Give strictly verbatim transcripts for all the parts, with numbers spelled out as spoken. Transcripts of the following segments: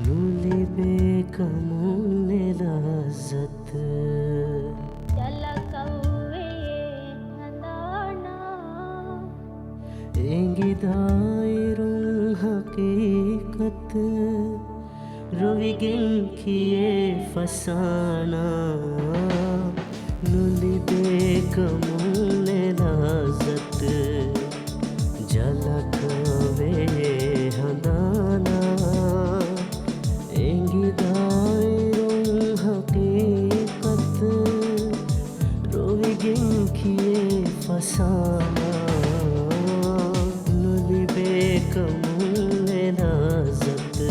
ނުލިބޭ ކަމުން އެ ލައްޒަތު. ޖަލަކަށްވެޔޭ ހަނދާނާ. އެނގިދާއިރުން ހަޤީޤަތު. ރޮވިގެން ކިޔޭ ފަސާނާ. ނުލިބޭ ކަމުން އެ ލައްޒަތު. ޖަލަކަށްވެޔޭ ހަނދާނާ. އެނގިދާއިރުން ހަޤީޤަތު. ރޮވިގެން ކިޔޭ ފަސާނާ. ނުލިބޭ ކަމުން އެ ލައްޒަތު.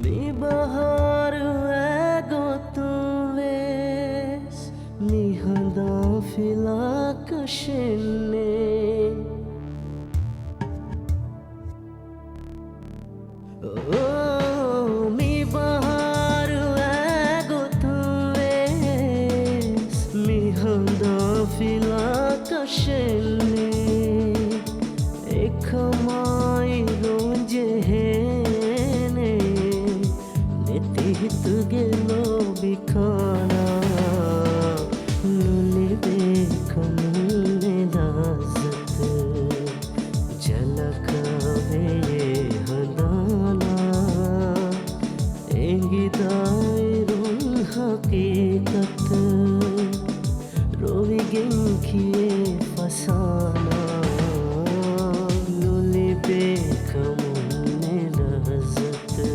މި ބަހާރު އެގޮތުން ވެސް މި ހަނދާން ފިލާކަށެއް ނެތް. އޯ، މި ބަހާރު އެގޮތުން ވެސް މި ހަނދާން ފިލާކަށެއް ނެތް. އެކަމާއި ރޯން ޖެހޭނެ ނެތި ހިތުގެ ލޯބި ކާނާ. ނުލިބޭ ކަމުން އެ ލައްޒަތު. ޖަލަކަށްވެޔޭ ހަނދާނާ. އެނގިދާއިރުން ހަޤީޤަތު. ރޮވިގެން ކިޔޭ ފަސާނާ. ނުލިބޭ ކަމުން އެ ލައްޒަތު.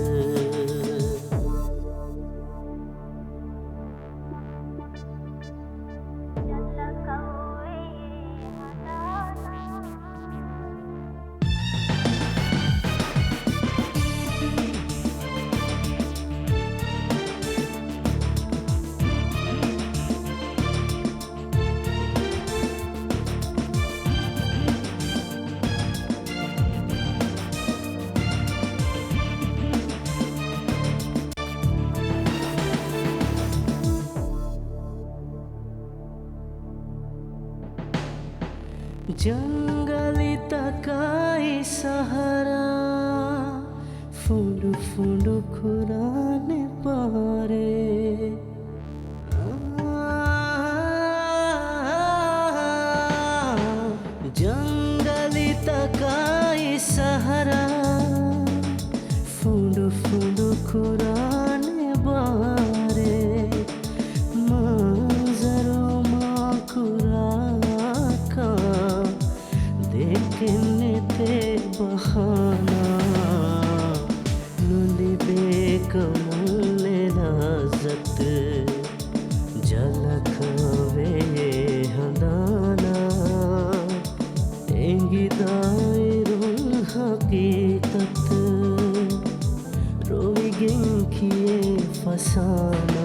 ޖަންގަލިތަކާއި ސަހަރާ ފުނޑު ފުނޑު ކުރާނެ ބާރެއް. ޖަންގަލިތަކާއި ސަހަރާ ފުނޑު ފުނޑު ކުރާނެ ބާރެއް. މަންޒަރު މާކުރާކަށް ދެކެން ނެތޭ ބަހާނާ. ނުލިބޭ ކަމުން އެ ލައްޒަތު. ޖަލަކަށްވެޔޭ ހަނދާނާ. އެނގިދާއިރުން ހަޤީޤަތު. ރޮވިގެން ކިޔޭ ފަސާނާ.